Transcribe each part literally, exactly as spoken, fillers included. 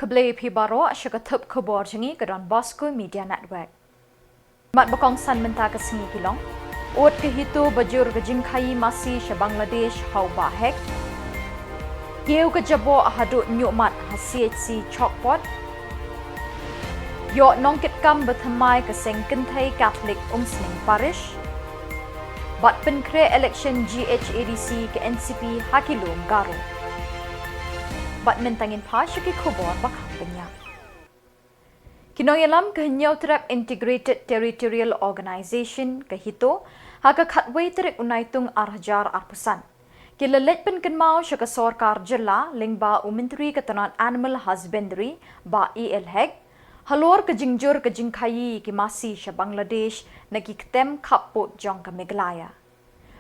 Khublei phi baroh sha ka thup khubor jong ngi ka Don Bosco Media Network. Mat ba kongsan mynta ka sngi ki long: Ud ka HITO ba jur ka jingkhaii masi sha Bangladesh ha u Bah Hek. Kiew ka jaboh haduh hynñiewmat ha CHC Chokpot. Ïoh nongkitkam ba thymmai ka seng kynthei Catholic Umsning Parish. Bad pynkhreh election GHADC ka NCP ha ki lum Garo. Bad mynta ngin phai sha ki khubor ba kham bniah. Ki nongïalam ka Hynñiewtrep Integrated Territorial Organization ka HITO ha ka khatwei tarik u Naitung ar hajar arphew san ki la leit pynkynmaw sha ka sorkar jylla lyngba u Myntri ka tnat Animal Husbandry, Bah A L Hek, halor ka jingjur ka jingkhaii ki masi sha Bangladesh na ki ktem khappud jong ka Meghalaya.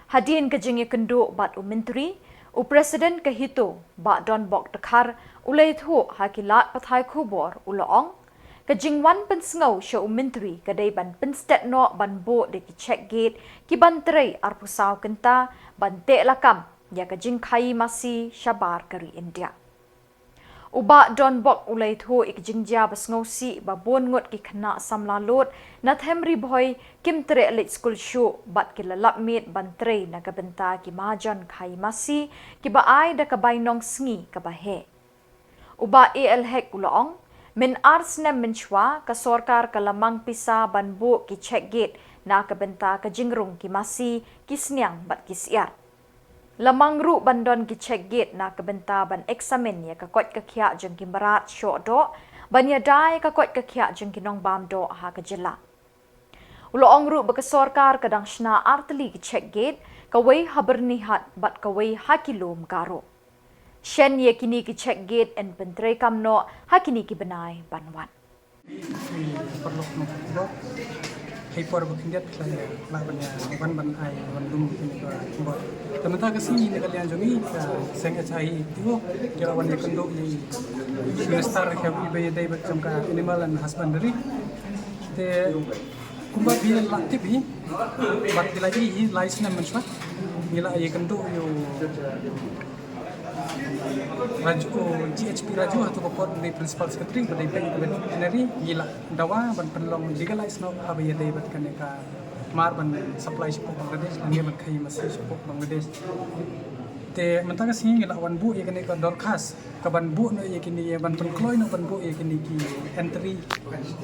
Hadien ka jingïakynduh bad u Myntri, u President ka HITO, Bah Donbok Dkhar, u la ïathuh ha ki lad pathai khubor, u la ong, ka jingwan pynsngew sha u Myntri ka dei ban pynstet noh ban buh da ki check gate ki ban trei arphew saw kynta ban teh lakam ïa ka jingkhaii masi shabar ka ri India. U Bah Donbok u la ïathuh ïa ka jingjia ba sngewsih ba bun ngut ki khynnah samla lud na them Ri Bhoi kim treh leit skul shuh bad ki la lap miet ban trei na ka bynta ki mahajon khaii masi kiba ai da ka bainong sngi kaba heh. U Bah A L Hek u la ong, myn ar snem mynshuwa ka sorkar ka la mang pisa ban buh ki check gate na ka bynta ka jingrung ki masi, ki sniang bad ki syiar. La mang ruh ban don ki check gate na ka bynta ban eksamin ïa ka koit ka khiah jong ki mrad shoh doh, ban ïada ïa ka koit ka khiah jong ki nongbam doh ha ka jylla. U la ong ruh ba ka sorkar ka dang shna ar tylli ki check gate, kawei ha Byrnihat bad kawei ha ki lum Garo. Shen ïa kine ki check gate yn pyntreikam noh ha kine ki bnai ban wan. Paralok nongpeit khubor, ha i por ba khyndiat la ïa lah ban ïa wan ban ai wan lum kine ki khubor. Te mynta ka sngi na ka liang jong ngi ka seng HITO ki la wan ïakynduh ïa i Minister ka ba ïadei bad jong ka Animal and Husbandry. Te kumba phi la tip hi, bad phi la i hi lai snem mynshuwa ngi la ïakynduh ïa u Raju, GHP Raju, hato ka por dei Principal Secretary, ba dei peit ka veterinary, ngi la dawa ban pynlong legalize noh haba ïadei bad kane ka mar ban supply shapoh Bangladesh lane ban khaii masi shapoh Bangladesh. Te mynta ka sngi ngi la wan buh ïa kane ka dorkhas ka ban buh noh ïa kine, ban pynkloi noh ban buh ïa kine ki entry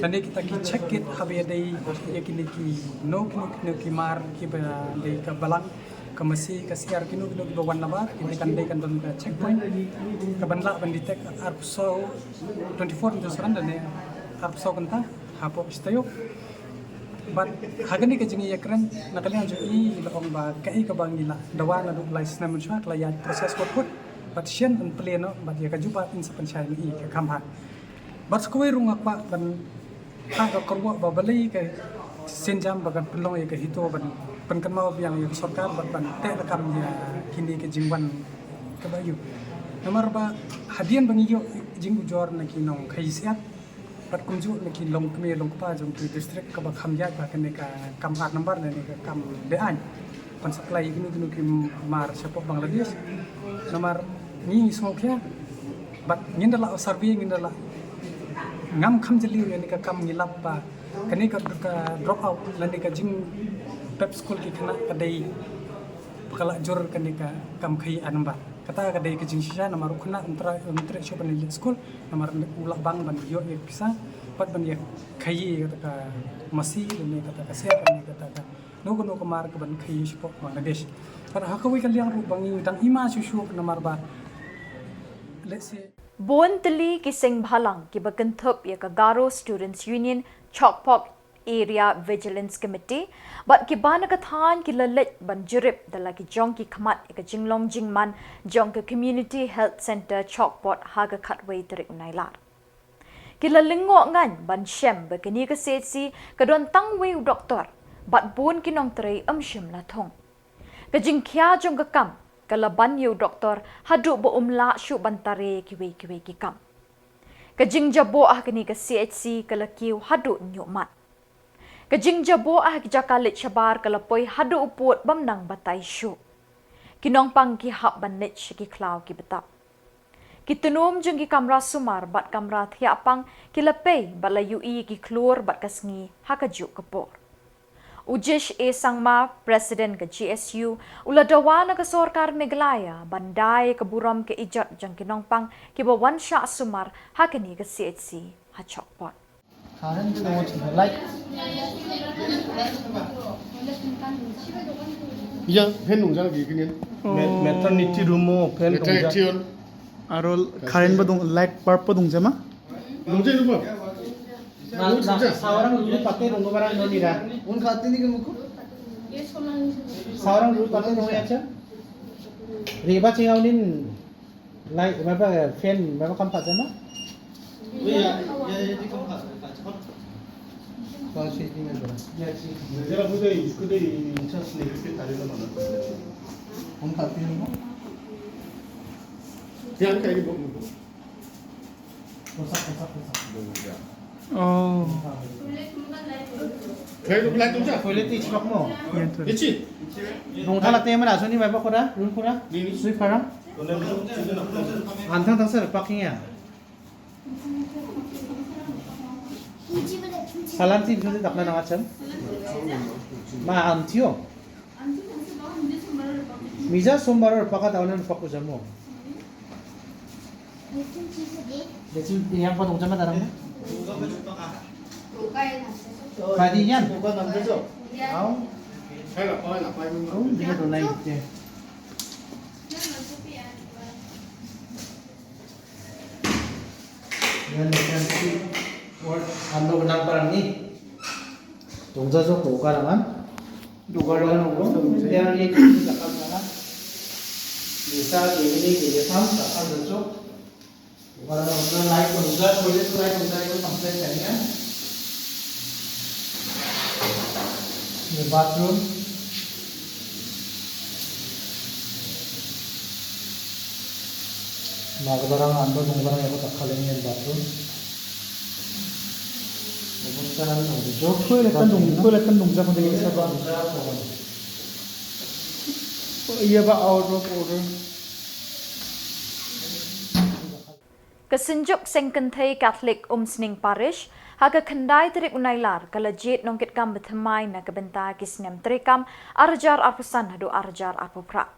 lane kita ki check gate haba ïadei ïa kine ki, no, kine, kine ki mar kiba dei ka balang, ka masi, ka syiar, kino kino kiba wan nabar, kine kan dei kan don ka checkpoint ka ban lah ban detect arphew saw, twenty-four into seven lane arphew saw kynta hapoh Shitayung. Bad ha kane ka jingïakren na ka liang jong i la ong ba kaei kaba ngi la dawa naduh lai snem mynshuwa ka la ïaid process kut kut. Bad shen yn plie noh bad ïa ka jubab yn sa pynshai noh i ka kham bha. Bad sa kawei ruh nga kwah ban ha ka kyrwoh ba balei ka sienjam ba kan pynlong ïa ka HITO ban pynkynmaw biang ïa ka sorkar bad ban teh lakam ïa kine ka jingwan kaba ïoh. Namar ba hadien ba ngi ïoh jingujor na ki nongkhaii syiar bad kumjuh na ki longkmie longkpa jong ki district kaba kham ïaid ba kane ka kam ar nambar lane ka kam be-aiñ ban supply ïa kino kino ki mar shapoh Bangladesh. Namar ngi ngi sngewkhia bad ngin da lah survey, ngin da lah ngam kham jylliew ïa kane ka kam, ngi lap ba kane ka, ka drop out lane ka jingpep skul ki khynnah ka dei ba ka la jur kane ka kam khaii ar nambar. Kata ka dei ka jingshisha namar u khynnah um treh, um treh shuh ban leit skul namar u la bang ban ïoh ïa ka pisa bad ban ïa khaii ïa kata ka masi lane kata ka syiar lane kata ka no kano ka mar ka ban khaii shapoh Bangladesh. Bad ha kawei ka liang ruh ba ngi dang ima shuh shuh namar ba, let's say, bun tylli ki seng bhalang kiba kynthup ïa ka Garo Students Union Chokpok Area Vigilance Committee bad kiba na ka thaiñ ki la leit ban jurip da la ki jong ki khmat ïa ka jinglong jingman jong ka Community Health Centre Chokpot ha ka khatwei tarik u Nailar. Ki la lyngngoh ngaiñ ban shem ba kane ka CHC ka don tang uwei u doktor bad bun ki nongtrei ym shym la thung. Ka jingkhia jong ka kam ka la ban ïa u doktor haduh ba um lah shuh ban tare kiwei kiwei ki kam. Ka jingjaboh ha kane ka CHC ka la kiew haduh hynñiewmat. Ka jingjaboh ha ki jaka leit shabar ka la poi haduh u pud bym nang batai shuh. Ki nongpang ki hap ban leit sha ki khlaw ki btap. Ki tnum jong ki kamra sumar bad kamra thiah pang ki la pei bad la ïohi ïa ki khlur bad ka sngi ha kajuh ka por. U Jish A Sangma, President ka G S U, u la dawa na ka sorkar Meghalaya ban da ïa ka burom ka ijot jong ki nongpang kiba wan shah sumar ha kane ka C H C ha Chokpot. Current dong jang, light. Ïa, fan dong jang ki kine. Ma-, maternity room mo fan dong jang. Maternity room. Aro current ba dong, light bulb ba dong jang ma? Dong jang room ba? Na, na, saurang dulu pakai dong barang dong ni da. Un kati ni ke muku? Saurang dulu pakai dong ya cha. Riba chinga unin. Light, maba fan, maba kam pat jama? Iya, iya, iya, di kam pat. Kau sih tinggal berapa? Ya, sih. Dia aku deh, aku deh, cas nih, kita tadi nama. Hong kati ni mo? Yang kayak di bawah. Rosak, rosak, rosak. Oh. Kayak lu light tu je. Toilet ni chibak mo. Yan tu. Ichi. Nong thala te mana, suni mai ba kora, room kora. Ni, ni. Sui parang. Antang tang sir parking ya. Salam ti suni takna nang acham. Ma antio. Mija sombar pakat awan paku jamo. Lekin yang pa dong jama darang. Padi yan. Au. Au, dia tu naik dia. Yan, yan, si, or, ando benang parang ni. Dong jajok, dong ka rangan. Dong ka rangan, dong ka rangan. Dia ni, dia ka rangan. Bisa, dia ni, dia ka rangan, dia ka rangan. Wala na light dong jang, toilet light dong jang, itu complete kan ya. Ini bathroom. Nah, barang ando dong barang yang tak kalian yang bathroom. Toilet kan dong, toilet kan dong jang, dong jang. Iya, ba out of order. Ka Synjuk Seng Kynthei Catholic Umsning Parish, ha ka khyndai tarik u Nailar, ka la jied nongkitkam bathymmai na ka bynta ki snem treikam, ar hajar arphew san haduh ar hajar arphew phra.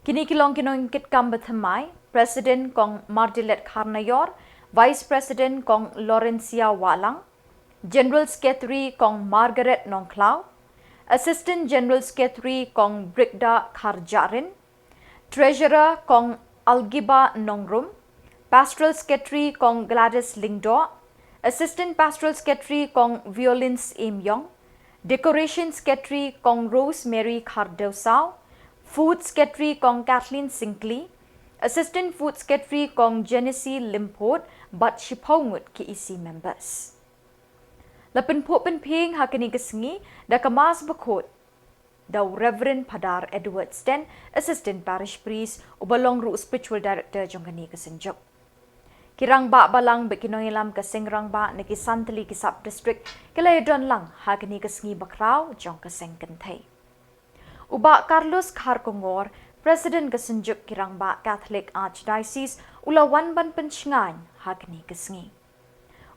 Kine ki long ki nongkitkam bathymmai, President Kong Mardilet Kharnaior, Vice President Kong Laurencia Wahlang, General Secretary Kong Margaret Nongkhlaw, Assistant General Secretary Kong Brigda Kharjahrin, Treasurer Kong Algiba Nongrum, Pastoral Secretary Kong Gladys Lyngdoh, Assistant Pastoral Secretary Kong Violins Emyong, Decoration Secretary Kong Rosemary Khardewsaw, Food Secretary Kong Kathleen Syngkli, Assistant Food Secretary Kong Genesee Lymphoed, bad shiphew ngut ki E C members. La pynphuh pynphieng ha kane ka sngi da ka Mass Bakhuid da u Reverend Phadar Edward Sten, Assistant Parish Priest, uba long ruh u Spiritual Director jong kane ka synjuk. Ki rangbah balang bad ki nongïalam ka seng rangbah na ki san tylli ki sub district ki la ïadon lang ha kane ka sngi bakhraw jong ka seng kynthei. U Bah Carlos Kharkongor, President ka synjuk ki rangbah Catholic Archdiocese, u la wan ban pynshngaiñ ha kane ka sngi.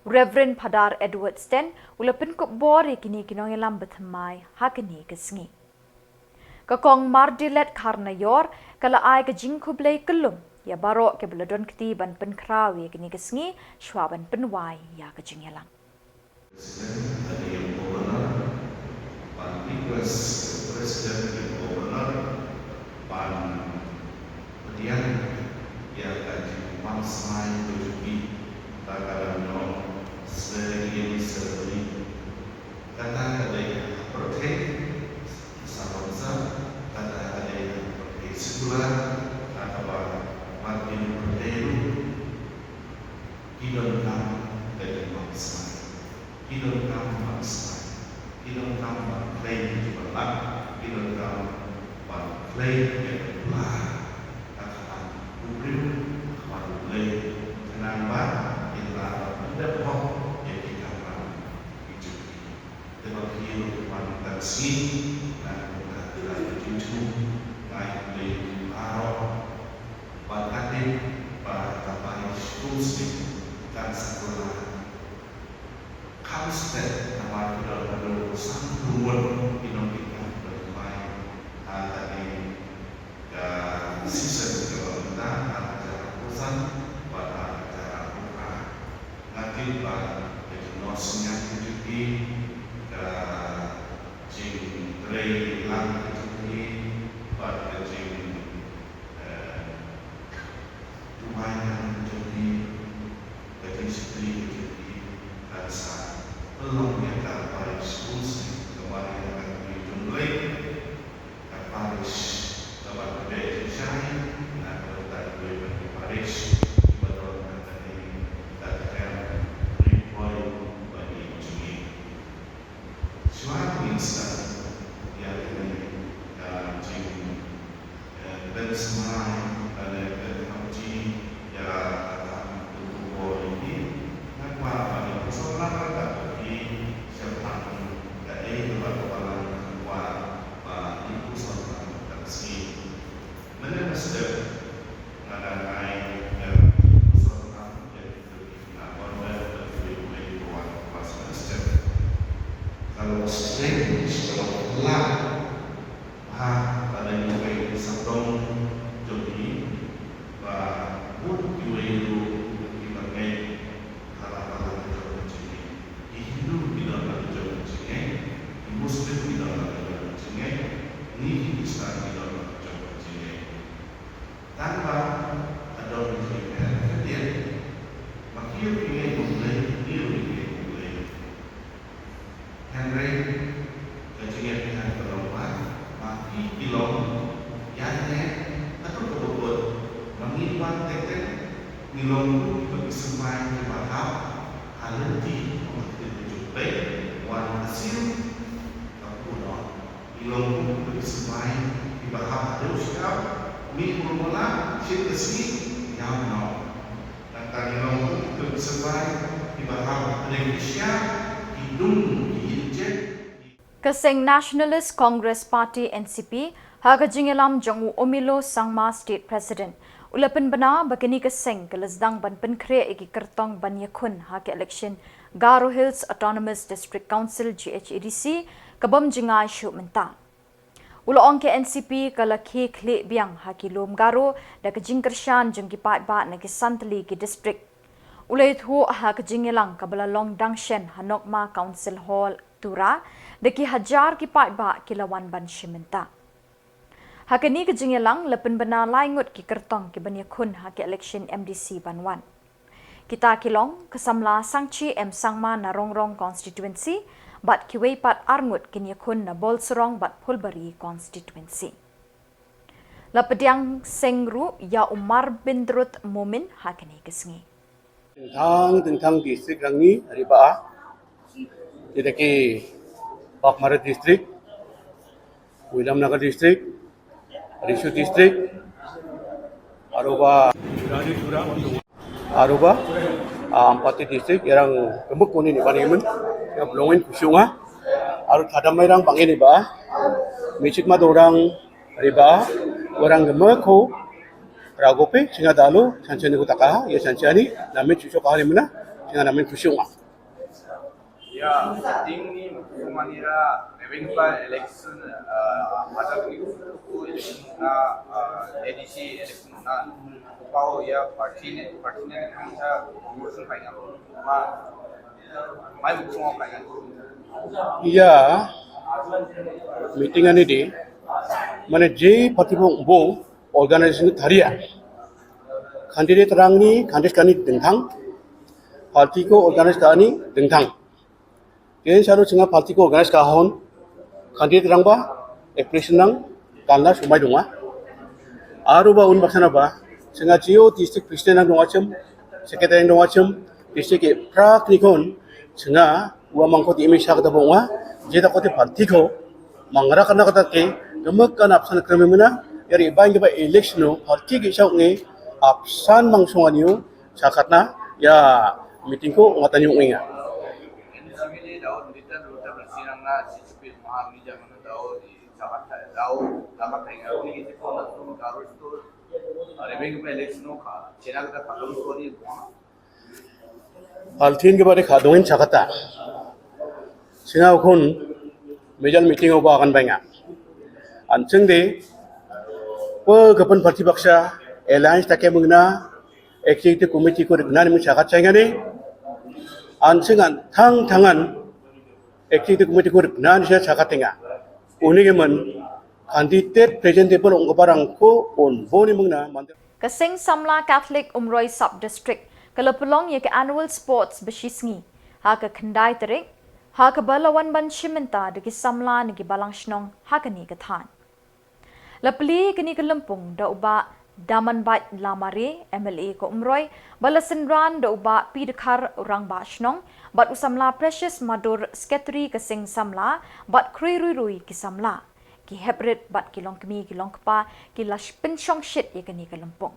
Reverend Phadar Edward Sten u la pynkup bor ïa kine ki nongïalam bathymmai ha kane ka sngi. Ka Kong Mardilet Kharnaior ka la ai ka jingkhublei kyllum ïa baroh kiba la don kti ban pynkhraw ïa kane ka sngi shuwa ban pynwai ïa ka jingïalang. President, ïa u Governor, ban request President, ïa u Governor, ban pdiang ïa ka jingmap smai ka jong ki, ta ka dang long swearing in ceremony. Kata ka dei ha pyrthei, sa bangsa, kata ka dei ha pyrthei sekular, kata ba wat kin pyrthei ruh. Ki donkam ka jingmap smai. Ki donkam ban smai. Ki donkam ban kloi ki jingpynlong. Ki donkam ban kloi ki jingpynlong. Ka khmat u briew, ka khmat u Blei. Khnang ba kin lah ban pyndep hok ïa ki kamram ki jong ki. Te ba ki ruh ban tang sngi, ngan ong ka jingthmu, ngai Blei baroh. Bad ka tip ba ka ba Tuesday kan sa kylla kham stet namar ki don haduh sanphew ngut ki nongkitkam ba thymmai ha kane ka season kaba mynta, ar hajar arphew san bad ar hajar arphew phra. Nga tip ba ka jingnoh synñiang ka jong ki, ka jingtrei lang ka jong ki bad ka jing, eh, duwai ka jong ki, ka jingshakri ka jong ki kan sa pynlong ïa ka parish bun sien. Ka Maria ka Kmie jong U Blei, ka parish kaba tbeh jingshai na ka bynta kiwei pat ki parish kiba don ha kane ka tnat Ri Bhoi ba ïeit jong ngi. Shuwa ban sdang ïa kane ka jing, eh, pynsmai lane pynkhapjing ïa ka kam jong U Blei, nga kwah ban ïa pynshong lang ïa ka jingshai shaphang kaei kaba ka Balang ka kwah ban ïa pynshong lang ïa ka sngi. Mynne mynstep nga dang ai ïa pynshong lang ïa Ka long strength, ka long phylla ha kane ka sawdong jong ngi, ba bun kiwei ruh kiba ngeit ha la ka jong ka jingngeit. Ki Hindu ki don la ka jong ka jingngeit, ki Muslim ki don la ka jong ka jingngeit, ngi ki Khristan ki don la ka jong ka jingngeit. Tang ba ka don ka jingpher khyndiat. Ba ki ruh ki ngeit U Blei, ngi ruh ngi ngeit U Blei. Hynrei ka jingïapher ka long ba, ba ki ki long ïaineh katto katne, ba ngi wan teng teng ngi long kum kiba ki symbai kiba hap ha lynti, ong ka ktien ka jong U Blei, wan ka sim ka pynnoh. Ngi long kum kiba ki symbai kiba hap ha dewshiap, mih kumno la, shit ka sngi, ïam noh. Nangta ngi long kum kiba ki symbai kiba hap ha dewshiap, ki dung ki injek. Ka seng Nationalist Congress Party, N C P, ha ka jingïalam jong u Omilo Sangma, State President, u la pynbna ba kane ka seng ka la sdang ban pynkhreh ïa ki kyrtong ban ïakhun ha ka election Garo Hills Autonomous District Council, G H A D C, ka bym jngai shuh mynta. U la ong ka N C P ka la khie khlieh biang ha ki lum Garo da ka jingkyrshan jong ki paidbah na ki san tylli ki district. U la ïathuh ha ka jingïalang kaba la long dang shen ha Nokma Council Hall, Tura, da ki hajar ki paidbah ki la wan ban shim bynta. Ha kane ka jingïalang la pynbna lai ngut ki kyrtong ki ban ïakhun ha ka election M D C ban wan. Kita ki long ka samla Sangchi M Sangma na Rongrong Constituency, bad kiwei pat ar ngut kin ïakhun na Bawlsyrong bad Phulbari Constituency. La pdiang seng ruh ïa u Marbindrut Momin ha kane ka sngi. Tang tang district rangi riba. Kita ki Pakmara district, Williamnagar district, Risu district, Aruba, Aruba, ah, Ampati district, ïarang kembuk kuni ni bani men, ya belongin kusyunga, aru tadam mairang bangin ni ba, michik madorang riba, orang gemeko, ragope, singa dalu, sanchani kutaka, ya sanchani, namin cucuk ahli mena, singa namin kusyunga. Ya, ting ni, manira, November election, uh, ada ni, election na, uh, A D C election na, pau ya party ne, party ne, kan sa promotion painga, ma, mai bukan painga. Ya, meeting ani di, mana je party bong, bong, organization tharia. Candidate rang ni, candidate kani dengthang, party ko organize kani dengthang. Ken sanu singa party ko organize ka hon, candidate rang ba, application nang, kanla sumai dunga. Aru ba un baksana ba, singa jio district president nang dunga chem, secretary nang dunga chem, district ke prak ni kon, singa, ua mangkot imi syak da bunga, jeta kote party ko, mangra kana kata ke, gemek kana apsan kreme mena, yari ba inge ba election no, party ke syak nge, apsan mangsung anio, sakatna, ya, meeting ko, ngatan yung inga. Halthin ke bade khadongin chakata. Sina ukun major meeting uba akan benga. An sing de pe kapan parti baksa alliance take mengna executive committee ko rikna ni chakat chengani. An sing an thang thangan executive committee ko rikna ni chakat tenga. Uni ke man candidate presentable ong barang ko on boni mengna mandir. Ka Seng Samla Catholic Umroi Sub District ka la pynlong ïa ka annual sports ba shi sngi ha ka khyndai tarik, ha kaba la wan ban shim bynta da ki samla na ki balang shnong ha kane ka thaiñ. La plie kane ka lympung da u Bah Damanbait Lamare, M L A ka Umroi, ba la synran da u Bah P Dkhar, u Rangbah Shnong, bad u samla Precious Madur, Secretary ka Seng Samla, bad khrui rui rui ki samla, ki heprit bad ki longkmie ki longkpa, ki la pynshong shit ïa kane ka lympung.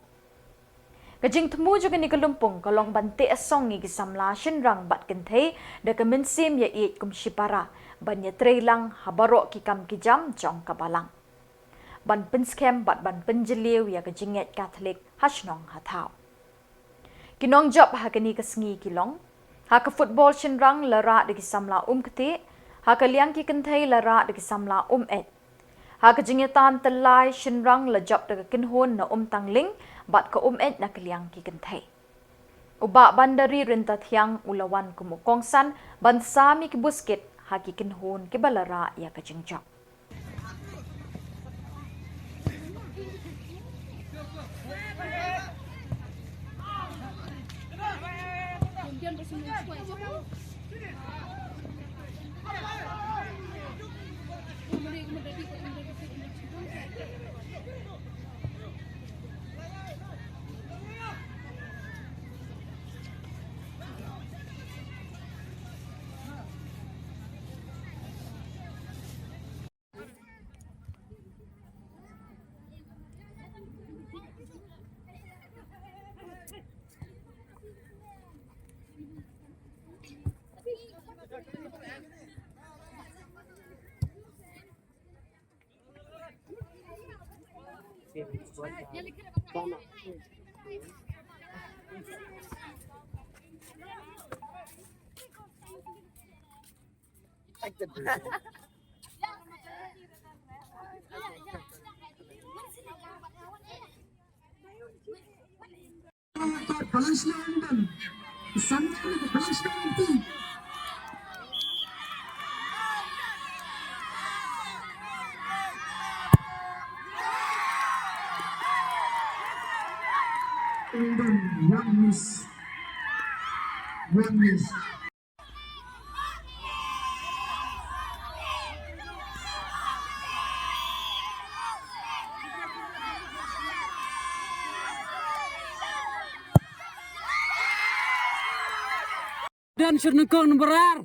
Ka jingthmu jong kane ka lympung ka long ban teh song ïa ki samla shynrang bad kynthei da ka mynsiem ïaieit kum shipara, ban ïatreilang ha baroh ki kam ki jam jong ka balang, ban pynskhem bad ban pynjylliew ïa ka jingngeit Katholik ha shnong ha thaw. Ki nongjop ha kane ka sngi ki long: ha ka football shynrang la rah da ki samla Umktieh, ha ka liang ki kynthei la rah da ki samla Umeit. Ha ka jingïatan tyllai shynrang la jop da ka kynhun na Umtangling bad ka Umeit na ka liang ki kynthei. U Bah Bandari Ryntathiang u la wan kum u kongsan ban sam ïa ki buskit ha ki kynhun kiba la rah ïa ka jingjop. One miss. One miss. Dan shot nyngkong number ar.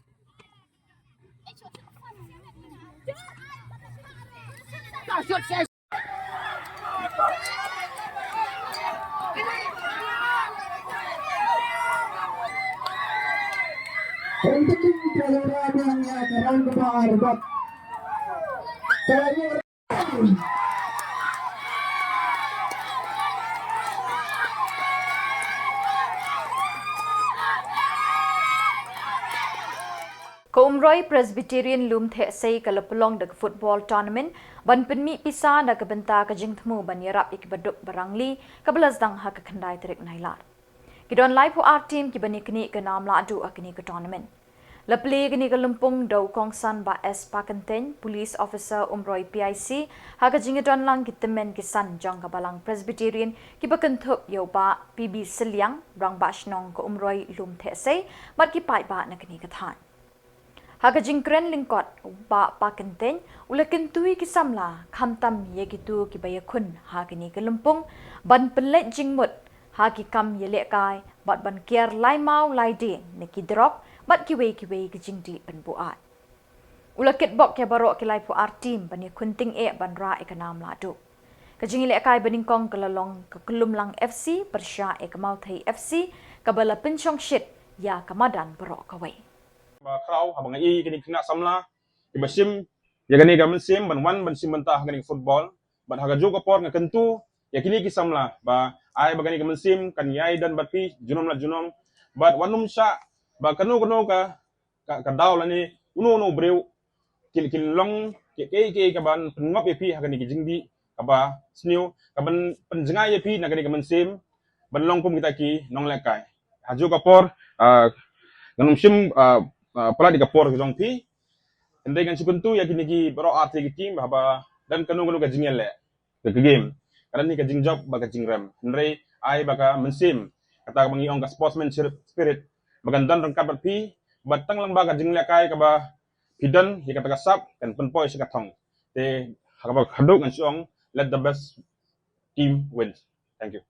Ka Umroi Presbyterian Lumthehsei ka la pynlong da ka football tournament ban pynmih pisa na ka bynta ka jingthmu ban ïarap ïa ki baduk barangli, kaba la sdang ha ka khyndai tarik Nailar. Ki don laiphew ar team kiban ïaknieh ka nam lahduh ha kane ka tournament. La plie kane ka lympung da u kongsan Bah S Pakyntein, Police Officer Umroi P I C, ha ka jingïadonlang ki tymmen ki san jong ka Balang Presbyterian kiba kynthup ïa u Bah P B Sylliang, Rangbah Shnong ka Umroi Lumthehsei, bad ki paidbah na kane ka thaiñ. Ha ka jingkren lyngkot, u Bah Pakyntein u la kyntu ïa ki samla, khamtam ïa kito kiba ïakhun ha kane ka lympung, ban pynleit jingmut ha ki kam ïalehkai bad ban kiar laimaw laidieng na ki drok bad kiwei kiwei ki jingdih pynbuaid. U la kitbok ïa baroh ki laiphew ar team ban ïakhun tyngeh ban rah ïa ka nam lahduh. Ka jingïalehkai banyngkong ka la long ka Kyllumlang F C pyrshah ïa ka Mawthei F C, kaba la pynshong shit ïa ka madan baroh kawei. Ba khraw haba nga ïohi ïa kine ki khynnah samla kiba shim ïa kane ka mynsiem ban wan ban shim bynta ha kane ka football. Bad ha kajuh ka por nga kyntu ïa kine ki samla ba ai ba kane ka mynsiem kan ïai don bad phi junom la junom, bad wat nym shah ba kano kano ka, ka, ka daw lane uno uno u briew kin, kin long ki, ki, ki, ka ban pynngop ïa phi ha kane ka jingdih kaba sniew, ka ban pynjngai ïa phi na kane ka mynsiem ban long kum kita ki nonglehkai. Hajuh ka por, ah, ngan ym shym, ah, ah, palat ïa ka por ka jong phi. Hynrei ngan shu kyntu ïa kine ki baroh ar tylli ki team ba haba don kano kano ka jingïaleh ka, ka game, ka don hi ka jingjop bad ka jingrem. Hynrei ai ba ka mynsiem, kata kaba ngi ong ka sportsmanship spirit, ba kan don ryngkat bad phi, bad tang lyngba ka jinglehkai kaba phi don ïa kata ka sap kan pynpoi sha ka thong. Te ha kaba khatduh ngan shu ong, let the best team win. Thank you.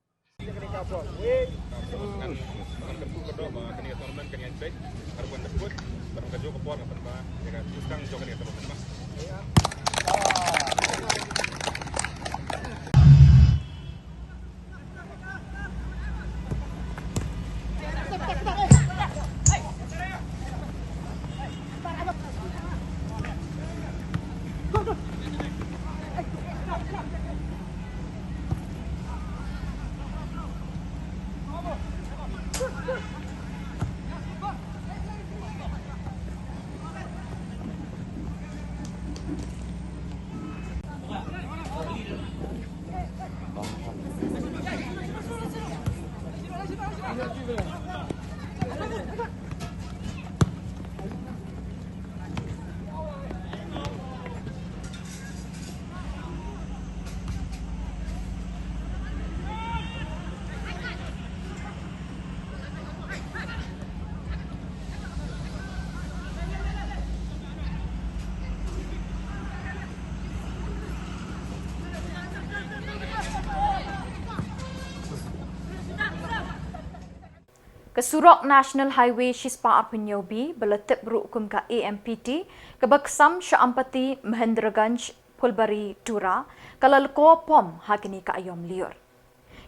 Ka surok National Highway shispah arphew hynñiew B, ba la tip ruh kum ka A M P T, kaba kham sha Ampati, Mahendraganj, Phulbari, Tura, ka la lyngkot pom ha kine ki aïom lyiur.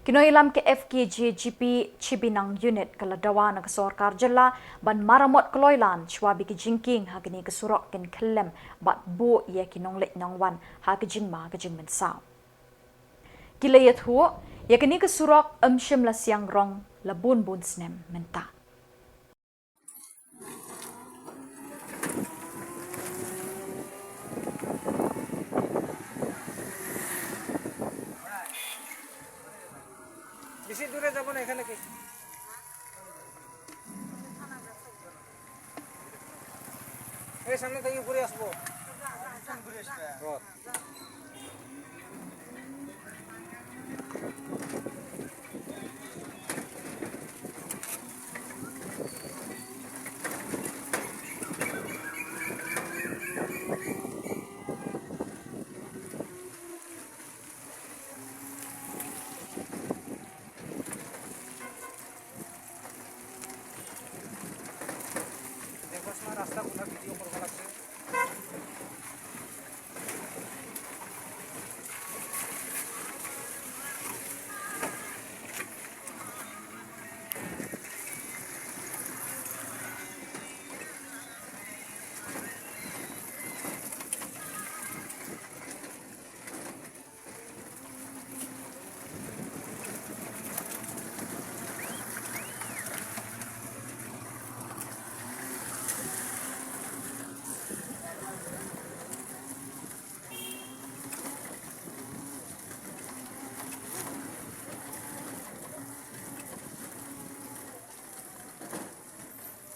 Ki nongïalam ka F K J G P Shibinang Unit ka la dawa na ka sorkar jylla ban maramot kloi lan shuwa ba ki jingkieng ha kine ki surok kin khyllem bad buh ïa ki nongleit nongwan ha ka jingma ka jingmynsaw. Ki la ïathuh, ïa kine ki surok ym shym la siang rong la bun bun snem mynta. বেশি দূরে যাব না, এখানে কি? এই সামনে থেকে ঘুরে আসবো। ও। দেখো, সময় রাস্তা কোথাও ভিডিও করবো লাগছে।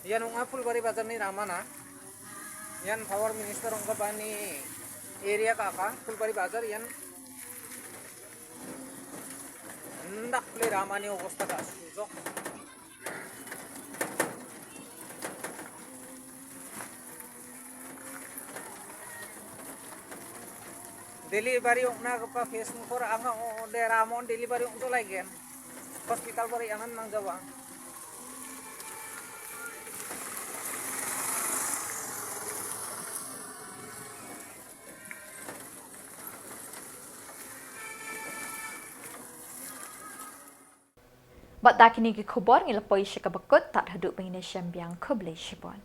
Ïa nong a Phulbari Bazar ni ramana. Ïa power minister ong ka bani area ka ka Phulbari Bazar ïa ndak pule ramani obosta ka sujok. Delivery ong na ka pa Facebook anga o de ramon delivery ong to lai gen. Hospital bari angan nang jawa. Bad da kine ki khubor ngi la poi sha kaba kut, tad haduh ba ngin ïashem biang, khublei shibun.